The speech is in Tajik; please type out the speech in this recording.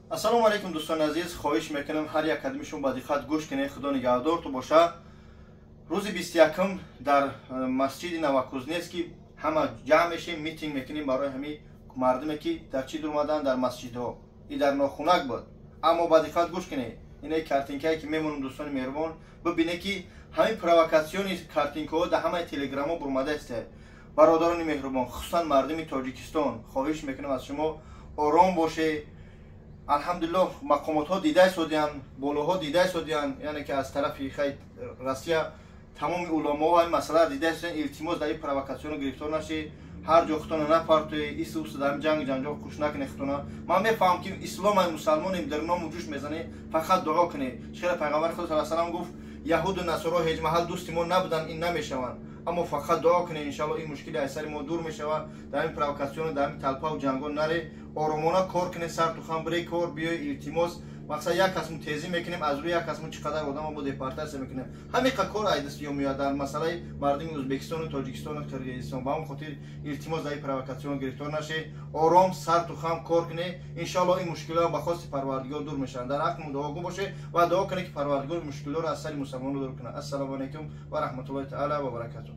Ассалому алайкум, дӯстони азиз. Хоҳиш мекунам, ҳар як кадомишон ба диққат гӯш кунед. Худо нигаҳдорту боша. Рӯзи 21-м дар масҷиди Новокузнецкий ҳама ҷамъ мешем, митинг мекунем барои ҳамин мардуме, ки дар чӣ дурмаданд, дар масҷидҳо и дар нохунак буд. Аммо ба диққат гӯш кунед, инаи картинкае, ки мемонам, дӯстони меҳрубон, бибинед, ки ҳамин провокационный картинкаҳо дар ҳамаи телеграмҳо бурмада истед. Бародарони меҳрубон, хусусан мардуми Тоҷикистон, хоҳиш мекунам аз шумо, ором бошед. Алҳамдулиллоҳ, мақомотҳо дида истодиянд, болоҳо дида истодиянд, яъне ки аз тарафи хай Россия тамоми уламоҳо ҳамин масъаларо дида истодиянд. Илтимос, дар ин провокатсионо гирифтор нашед, ҳар ҷо худтона напартоед, ису усу дар ҳамин ҷанг ҷанҷол хуш накунед худтона. Ман мефаҳмам, ки исломай, мусалмонем, дар ному ҷӯш мезанед. Фақат дуо кунед. Чӣ пайғамбари Худо саллаллоҳу алайҳи васаллам гуфт: «Яҳуду насоро ҳеҷ маҳал дӯсти мо набуданд, ин намешаванд». Аммо фақат дуо кунед, иншалло, ин мушкили аз сари мо дур мешавад. Дар ҳамин провокатсионо, дар ҳамин толпаву ҷангҳо наре, оромона кор кунед, сарту хам бире кор биёй. Илтимос, мақсад, як касму тезӣ мекунем, аз рӯи як касму чӣ қадар одамо бо депортатсия мекунем. Ҳамиқа кор айдаст ё меояд дар масъалаи мардуми Ӯзбекистону Тоҷикистону Қирғизистон. Ба ҳамон хотир, илтимос, дар ин провокатсион гирифтор нашед, ором, сарту хам кор кунед. Иншоалло, ин мушкилиҳо ба хости Парвардигор дур мешаванд. Дар ҳаққи дуогӯ бошед ва дуо кунед, ки Парвардигор мушкилиҳоро аз сари мусалмонро дур кунад. Ассалому алайкум ва раҳматуллоҳи таала ва баракатуҳ.